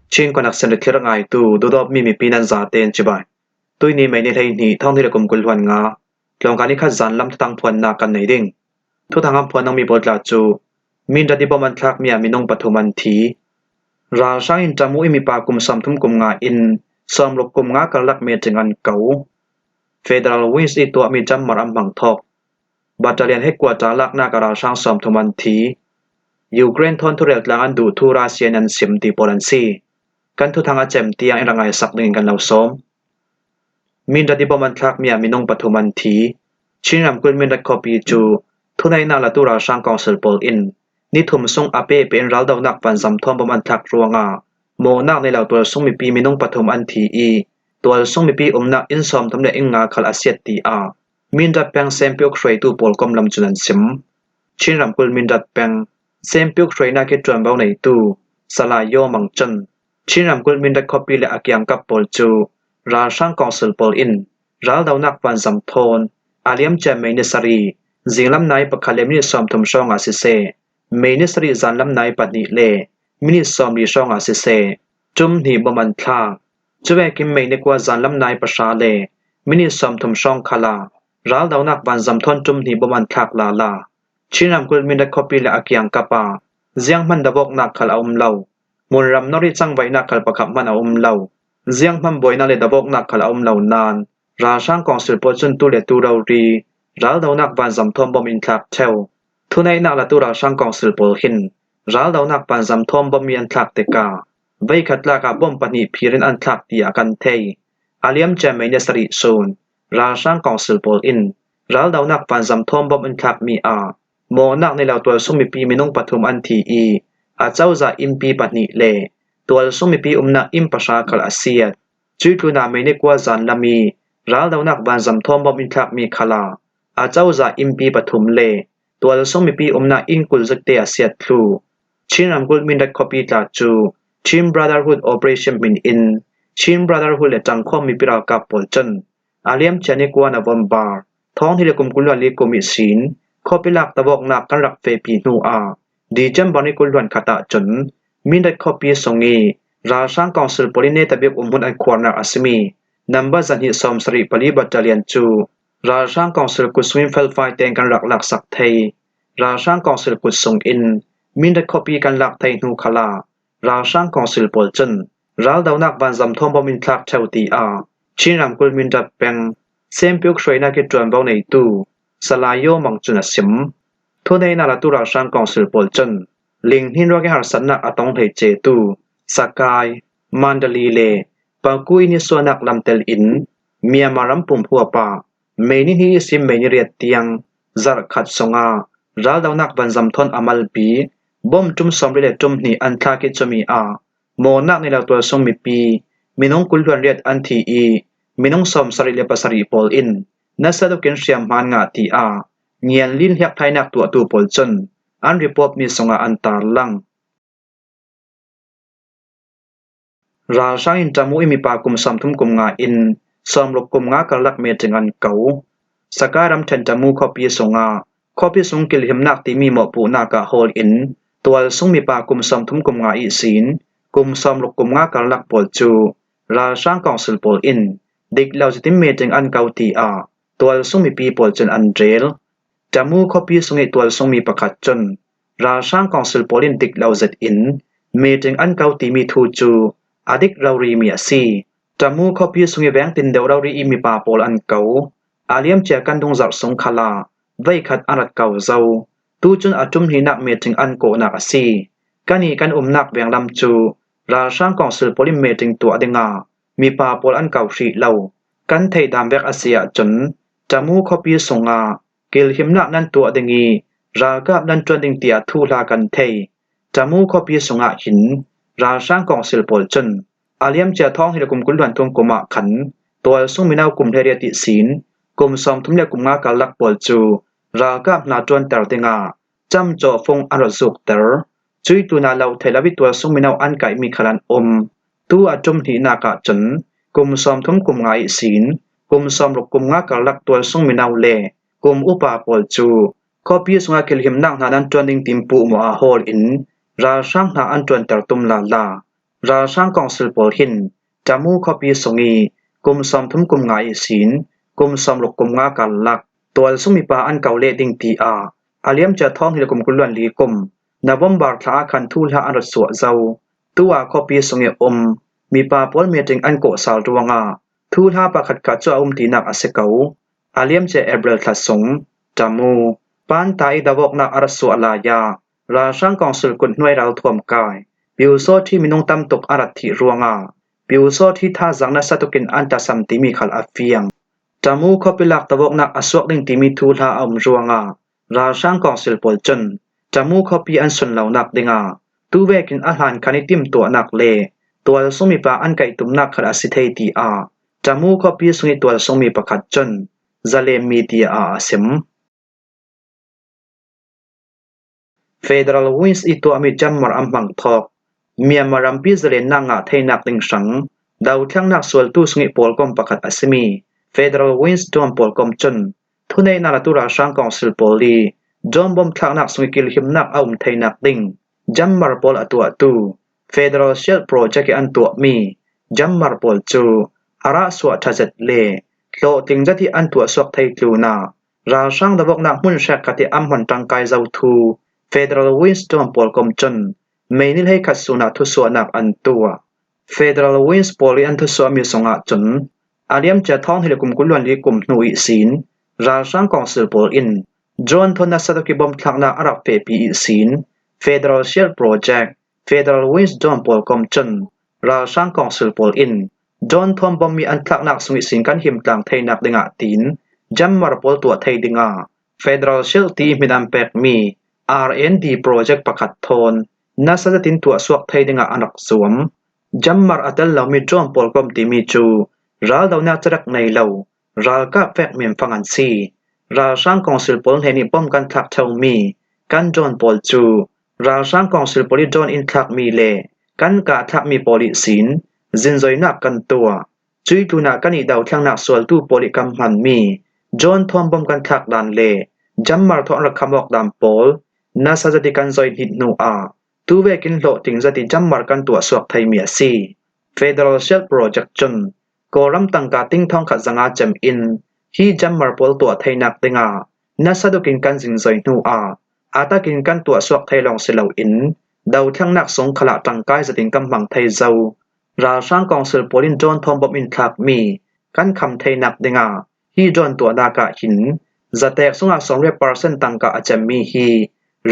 Chin Connection ritthlir a ngaitu duhdawtmi mipi nan zatein cibai. Tuini May ni 12 thawngthi le kum 25 tlawngka ni khat zan lam thutang phuannak kan nei ding. Thuthang an phuan mi pawl tla cu Mindat i bom an thlakmi ah minung pathum an thi. Ralhrang in ṭamu i mipa kum 30 kum nga in 60 kum nga karlak meeting an ko. Federal Wings i tuahmi ṭammar an hmang thawk. Battalion headquarter laknak ah ralhrang 30 an thi. Ukraine thawnthurel tlang an duh thu Russia in an sim ti pawl an si. Kan thuthang a cem tiang in rak ngai sak ding in kan lo sawm. Mindat i bom an thlakmi ah minung pathum an thi. Chin ramkulh Mindat khuapi cu thuneihnak latu ralhrang council pawl in nithum sung a pepe in raldohnak vanzam thawng bom an thlak ruangah mawhnak nei lo tualsung mipi minung pathum an thi i tualsung mipi umnak inn 30 le inn nga khal a siat tiah Mindat peng Sempiuk hruaitu pawl komlam cun an chim. Chin ramkulh Mindat peng Sempiuk hruainak i ṭuanvo neitu Salai Yaw Mang Cun Chin ramkulh Mindat khuapi le a kiangkap pawl cu ralhrang council pawl in raldohnak vanzam thawn a liamcia May ni sarih zinglam nai pakhat le minute 30 hrawng ah siseh, May ni sarih zanlam nai pahnih le minute 40 hrawng ah siseh, ṭum hnih bom an thlak. Cuvekin May ni kua zanlam nai pahra le minute 30 hrawng khal ah raldohnak vanzam thawn ṭum hnih bom an thlak lala. Chin ramkulh Mindat khuapi le a kiangkap ah zianghmanh dawknak khal a um lo. Hmunram nawrih cangvaihnak khal pakhat hmanh a um lo. Zianghmanh buainak le dawknak khal a um lo nain ralhrang kongsil pawl cun tu le tu rori raldohnak vanzam thawm bom in thlak ṭheo. Thuneihnak latu ralhrang kongsil pawl hin raldohnak vanzam thawm bom mi an thlak tikah voikhat tlak ah bom pahnih phir in an thlak tiah kan thei. A liamcia May ni sarih chun ralhrang kongsil pawl in raldohnak vanzam thawm bom in thlakmi ah mawhnak nei lo tualsung mipi minung pathum an thi i acozah innpi pahnih le tualsung mipi umnak inn pahra khal a siat. Cui tlun ah May ni kua zan lam i raldohnak vanzam thawm bom in thlakmi khal ah acozah innpi pathum le tualsung mipi umnak inn 20 zakte a siat thlu. Chin ramkulh Mindat khuapi tla cu Chin Brotherhood Operation min in Chin Brotherhood le ṭangkhawm mipi ralkap pawl cun a liamcia ni kua November thawng hi le kum 24 kum i sin khuapi lak tawoknak kan rak fepi hnu ah December ni 21 ah cun Mindat khuapi sung i ralhrang council pawl i tabik umhmun an khuarnak a simi number 274 battalion cu ralhrang council kutsung in felfai tein kan rak laksak thei. Ralhrang council kutsung in Mindat khuapi kan lak thei hnu khal ah ralhrang council pawl cun raldohnak vanzam thawng bom in thlak ṭheo tiah Chin ramkulh Mindat peng Sempiuk hruainak i ṭuanvo neitu Salai Yaw Mang cun a chim. Thuneinak latu ralhrang council pawl cun linghnin ruang i harsatnak a tong hleice tu Sakai, Mandalay le Pakui nisuahnak lam tel in Myanmar ram pum huap ah May ni hnih i May ni riat tiang zarh khat chungah raldohnak vanzam thawn a malpi bom ṭum 40 le ṭum hnih an thlak i cumi ah mawnak nei lo tualsung mipi minung 28 an thi i minung 77 pawl in nasa tukin hriamhman ngah tiah Ngianlin hliaphlainak tuahtu pawl cun an report mi sungah an tarlang. Ralhrang in ṭamu i mipa kum 30 kum nga in 60 kum nga karlak meeting an ko. Sakai ramṭhen ṭamu khuapi sungah khuapi sung kilhimnak timi mawhpuhnak ah hawl in tualsung mipa kum 30 kum nga ihsin kum 60 kum nga karlak pawl cu ralhrang council pawl in dik lo cutin meeting an ko tiah tualsung mipi pawl cun an rel. Ṭamu khuapi sung i tualsung mi pakhat cun ralhrang council pawl in dik lo zet in meeting an ko timi thu cu a dik rori mi a si. Ṭamu khuapi sung i vengtin deuh rori i mipa pawl an ko. A liamcia kan dung zarh sung khal ah voikhat an rat ko zo. Tucun a ṭum hlinak meeting an kawhnak a si. Kan i kan umnak venglam cu ralhrang council pawl in meeting tuah dingah mipa pawl an ko hrih lo. Kan theidam vek a si ahcun Ṭamu khuapi sungah kilhimnak nan tuah ding i ralkap nan ṭuan ding tiah thuhla kan thei. Ṭamu khuapi sungah hin ralhrang kongsil pawl cun a liamcia thawng hi le kum 23 kum ah khan tualsung mino kum 18 ti sin kum 35 karlak pawl cu ralkap hna ṭuanter dingah camcawh fung an rak zukter. Cui tu na lo thei lo i tualsung mino an kaihmi khal an um. Tu a ṭum hnihnak ah cun kum 30 kum nga i sin kum 60 kum nga karlak tualsung mino le kum upa pawl cu khuapi sungah kilhimnak hna nan ṭuan ding tim puh maw ah hawl in ralhrang hna an ṭuanter tum lala. Ralhrang council pawl hin Tamu khuapi sung i kum 30 kum nga i sin kum 60 kum nga karlak tualsung mipa an ko leh ding tiah a liamcia thawng hi le kum 24 kum November thla ah khan thu hlah an rat suah zau. Tu ah khuapi sung i um mipa pawl meeting an kawh sal ruangah thu hla pakhat khat cu a um tinak a si ko. A liamcia April thla sung Tamu Panta i dawawknak a rat suah lai ah Ralhrang council kuthnuai ralthuam kai Pyusawṭhi minung tamtuk a rat thih ruangah Pyusawṭhi thazaang nasa tukin an tlasam timi khal a fiang. Tamu khuapi lak tawawknak a suak ding timi thu hla a um ruangah ralhrang council pawl cun Tamu khuapi an sun lonak dingah tuvekin a hlankan i timhtuahnak le tualsung mipa an kaihtumnak khal a si thei tiah Tamu khuapi sung i tualsungmi pakhat cun Zalem media ah a sim. Federal Wings i tuahmi Myanmar an hmang thawk. Myanmar rampi zalennak ngah theinak ding hrang dothlennak sualtu sungih pawlkom pakhat a simi Federal Wings drone pawlkom cun thuneihnak latu ralhrang council pawl i drone bomb thlaknak sungih kilhimnak a um theinak ding Myanmar pawl a tuahtu Federal Shield Project i an tuahmi Myanmar pawl cu a rahsuah ṭhazet le hlawhtling zat i an tuahsuak thei tlun ah Ralhrang dawknak hmun hrekkhat i an hman ṭangkai zothu Federal Windstorm pawl kom cun May ni 11 sun ah thusuahnak an tuah. Federal Winds pawl i an thusuahmi zongah cun a liamcia thawng hi le kum 24 kum hnu i sin ralhrang council pawl in drone thawn Nasadoki bomb thlaknak a rak fehpi i sin Federal Shield Project Federal Winds drone pawl kom cun ralhrang council pawl in drone thuam bomb i an thlaknak sung i sin kan himtlang theinak dingah tiin jammer pawl tuah thei dingah Federal Shield ti min an pekmi R&D project pakhat thawn nasa zetin tuahsuak thei dingah an rak zuam. Jammer a tel lomi drone pawl komh timi cu raldohnak carek nei lo ralkap fek menfang an si. Ralhrang council pawl he nih bomb kan thlak ṭheomi kan drone pawl cu ralhrang council pawl i drone in thlakmi le kan kah thlakmi pawl i sin zinzoinak kan tuah. Cui tlun ah kan i dothlangnak sualtu pawl i kam hmanmi John Thawm bomb kan thlak dan le Jammar thawng rak kham awk dan pawl nasa zati kan zoi hnit hnu ah tuvekin hlawhtling zati Jammar kan tuah suak theimi a si. Federal Shield Project cun Kawlram tangka ting thong khat zanga cem in hi Jammar pawl tuah theinak dingah nasa dukin kan zingzoi hnu ah atakin kan tuah suak thei lawng si loin dothlangnak sung khalah tangkai zatin kan hmang thei zo. Ralhrang council pawl in drone thawng bomb in thlakmi kan kham theinak dingah hi drone tuahnak ah hin zatek sungah 80% tangka a cemmi hi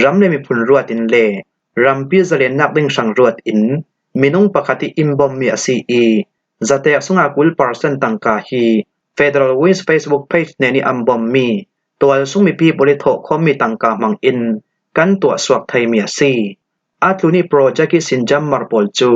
ram le miphun ruat in le rampi zalennak ding hrang ruat in minung pakhat i inn bommi a si i zatek sungah 20% tangka hi Federal Wings Facebook page ne nih an bommi tualsung mipi pawl i thawh khawmmi tangka hmang in kan tuah suak theimi a si. A tlun i project i sinjammar pawl cu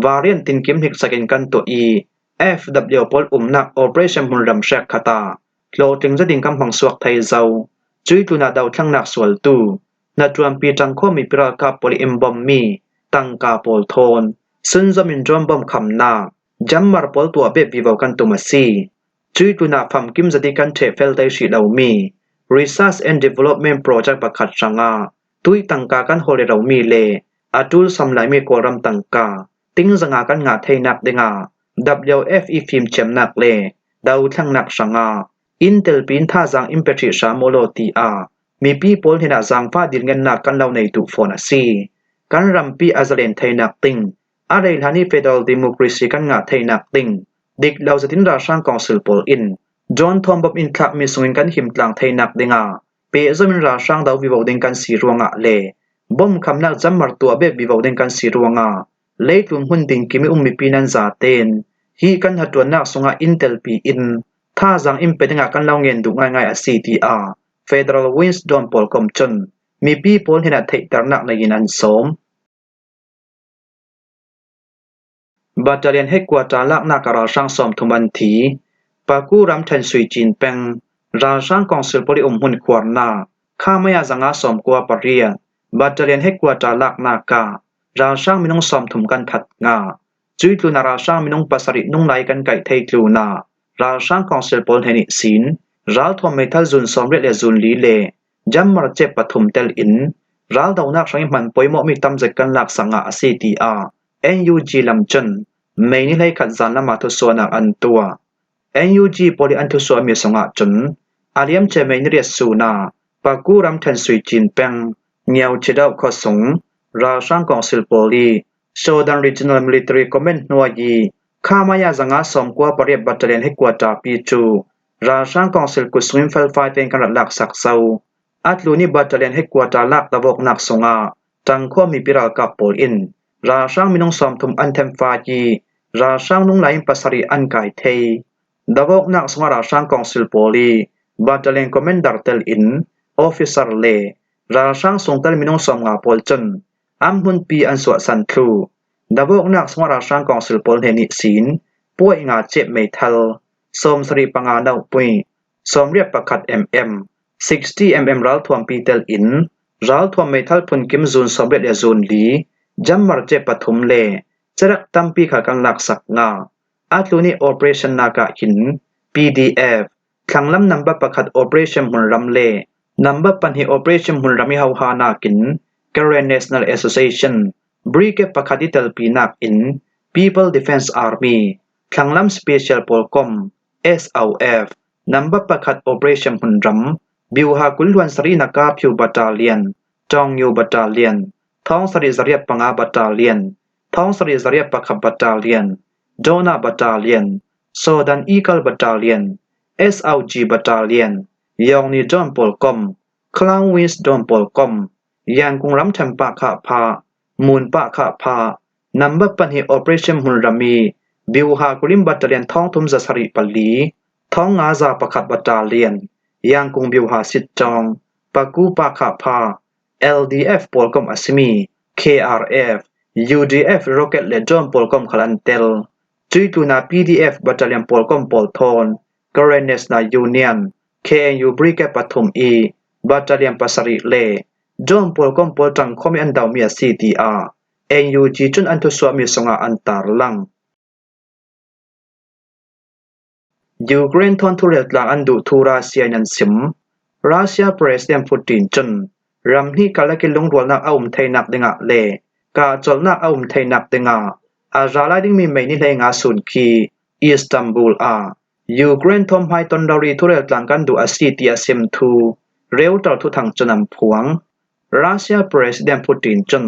variant tinkim hniksak in kan tuah i FW pawl umnak operation hmunram hrekkhat ah hlawhtling zet in kan hmang suak thei zau. Cui tlun ah dothlangnak sualtu, hnaṭuanpi ṭang khomi piralkap pawl i in bawmhmi tangka pawl thawn, sunzam in drone bomb khamnak, jammar pawl tuah beh vivo kan tum a si. Cui tlun ah famkim zat i kan ṭhehfel thei hrih lomi Research and Development Project pakhat hrangah Tui tangka kan hawl i romi le a ṭulsam laimi Kawlram tangka tingzang ah kan ngah theinak dingah WFE fimthiamnak le dothlangnak hrangah inn telpi in thazaang in pe hrih hram ulaw tiah mipi pawl hnenah zaangfah dirngennak kan lo nei duh fawn a si. Kan rampi a zalen theinak ding, a rei hlan i federal democracy kan ngah theinak ding, dik lo zatin ralhrang council pawl in John Thawng Bawm in thlakmi sungin kan himtlang theinak dingah Pehzom in ralhrang do vivo ding kan si ruangah le bomb khamnak zammar tuah bek vivo ding kan si ruangah leitlun hmun ding kim i um mipi nan zaten hi kan hatuannak sungah inn telpi in thazaang in pe dingah kan lo ngen duh ngaingai a si tiah Federal Winds Drone pawl kom cun mipi pawl hnenah theihternak nei in an sawm. Battalion headquarter laknak ah ralhrang 30 an thi. Paku ramṭhen Suicin peng ralhrang council pawl i umhmun khuarnak Khamaya zanga 98 Battalion headquarter laknak ah ralhrang minung 30 kan that nga. Cui tlun ah ralhrang minung pasarih nunglai kan kaih thei tlun ah ralhrang council pawl he nih sin ralthuam meithal zun 80 le zun li le Jammer cep pathum tel in raldohnak hrang i hman poimawhmi tamzet kan lak sangah a si tiah. NUG lam cun May ni 11 zanlam ah thusuahnak an tuah. NUG pawl i an thusuahmi zongah cun a liamcia May ni riat sun ah Paku ramṭhen Suicin peng Ngiaochidoh khuasung ralhrang kongsil pawl i Southern Regional Military Command hnuai i Khamaya 598 Battalion headquarter pi cu ralhrang kongsil kutsung in felfai tein kan rak laksak zau. A tlun i battalion headquarter lak tawoknak sungah Ṭangkhua mipi ralkap pawl in ralhrang minung 30 an thenfai i ralhrang nunglai in pasarih an kai thei. Dawoknak sungah ralhrang kongsil pawl i battalion commander tel in officer le ralhrang sungtel minung 50 pawl cun an hmunpi an suahsan thlu. Dawoknak sungah ralhrang kongsil pawl hne nih sin puai nga cep meithal 75 no pui 81 mm 60 mm ralthuampi tel in ralthuam meithal phunkim zun 80 le zun li Jammar ce pathum le carek tampi kha kan laksak nga. Atu nih operation nak ah hin PDF thlanglam number pakhat operation hmunram le number pahnih operation hmunram i hauha nakin Karen National Association brigade pakhat i telpi nakin People Defense Army thlanglam special pawl kom SOF number pakhat operation hmunram Byuha kulhluan sarih naka Phyu Battalion Tawngyu Battalion Thong sarih zariat panga Battalion Thong sarih zariat pakhat Battalion Dona Battalion Sodan Eagle Battalion SOG Battalion Yawngni Don pawl kom Clown Wings Don pawl kom Yangkung ramṭhen pah khah pha Mun pah khah pha Number pahnih operation hmunram i Byuha Kulim Battalion thongthum za sarih pali, thongnga za pakhat battalion, Yangkung Byuha Sitcawng, Paku Pakhapha, LDF pawl komh a simi KRF, UDF rocket le drone pawl komh khal an tel. Cui tlun ah PDF battalion pawl komh pawl thawn Karen National Union, KNU Brigade pathum i battalion pasarih le drone pawl komh pawl ṭang khomi an domi a si tiah NUG cun an thusuahmi zongah an tarlang. Ukraine thawngthurel tlang an duh thu Russia in an sim. Russia President Putin cun ramhnih karlak i lungrualnak a um theinak dingah le kahcolhnak a um theinak dingah a ra lai dingmi mei ni 15 sun khi Istanbul ah Ukraine thawmhmai ton rori thurel tlang kan duh a si ti a sim thu Reuters thuthang cun an phuang. Russia President Putin cun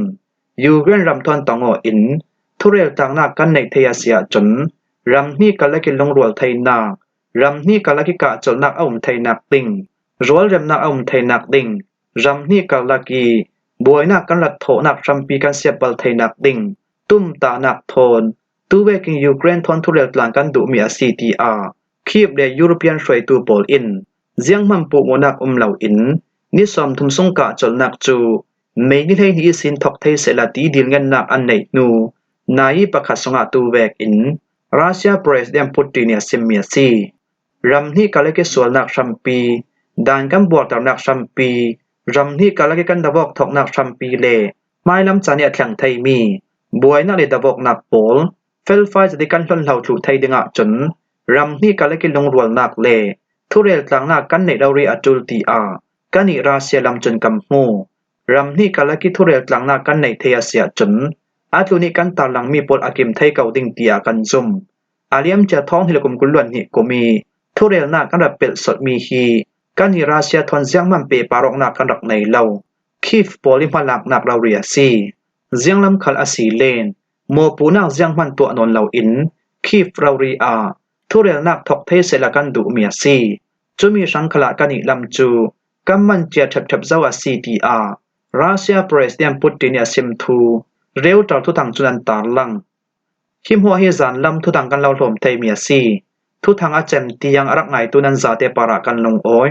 Ukraine ram thawn in thurel tlaknak kan neih thei a si ahcun ramhnih karlak i lungrual theinak, ramhnih karlak i kahcolhnak a um theinak ding, rualremnak a um theinak ding, ramhnih karlak i buainak kan rat thawhnak hrampi kan siap bal theinak ding, tumtahnak thawn, tuvekin Ukraine thawn thurel tlang kan duhmi a si tiah Kyiv le European hruaitu pawl in zianghmanh puhmawhnak um loin ni 30 sung kahcolhnak cu Mei ni 12 sin thawk thei sehla ti dilngennak an neih hnu nai pakhat sungah tuvek in Russia President Putin nih a simmi a si. Ramhnih karlak i sualnak hrampi, dan kan buarternak hrampi, ramhnih karlak i kan davawk thawknak hrampi le hmailam caan i a thleng theimi buainak le davawknak pawl felfai zat i kan hlonhlo thlu thei ding ahcun ramhnih karlak i lungrualnak le thureltlangnak kan neih lo ri a ṭul tiah Kan i Russia lam cun kan hmu. Ramhnih karlak i thurel tlangnak kan neih thei a si ahcun atu nih kan tarlangmi pawl a kim thei ko ding tiah kan zumh. A liamcia thawng hi le kum 22 kum i thurelnak kan rak pelh sawtmi hi kan i Russia thawn ziangmanh pe parawknak kan rak nei lo. Kyiv pawl i hmalaknak rori a si. Zianglam khal a si len. Mawpunak zianghmanh tuah nawn loin Kyiv rori ah thurelnak thawk thei sehla kan duhmi a si. Cumi hrangkhala kan i lam cu kan man cia ṭhepṭhep zo a si tiah Russia President Putin nih a sim thu Reuters thuthang cun an tarlang. Hi hmuah hi zanlam thuthang kan lo hlawm theimi a si. Thuthang a cem tiang a rak ngaitu nan zate par ah kan lungawi.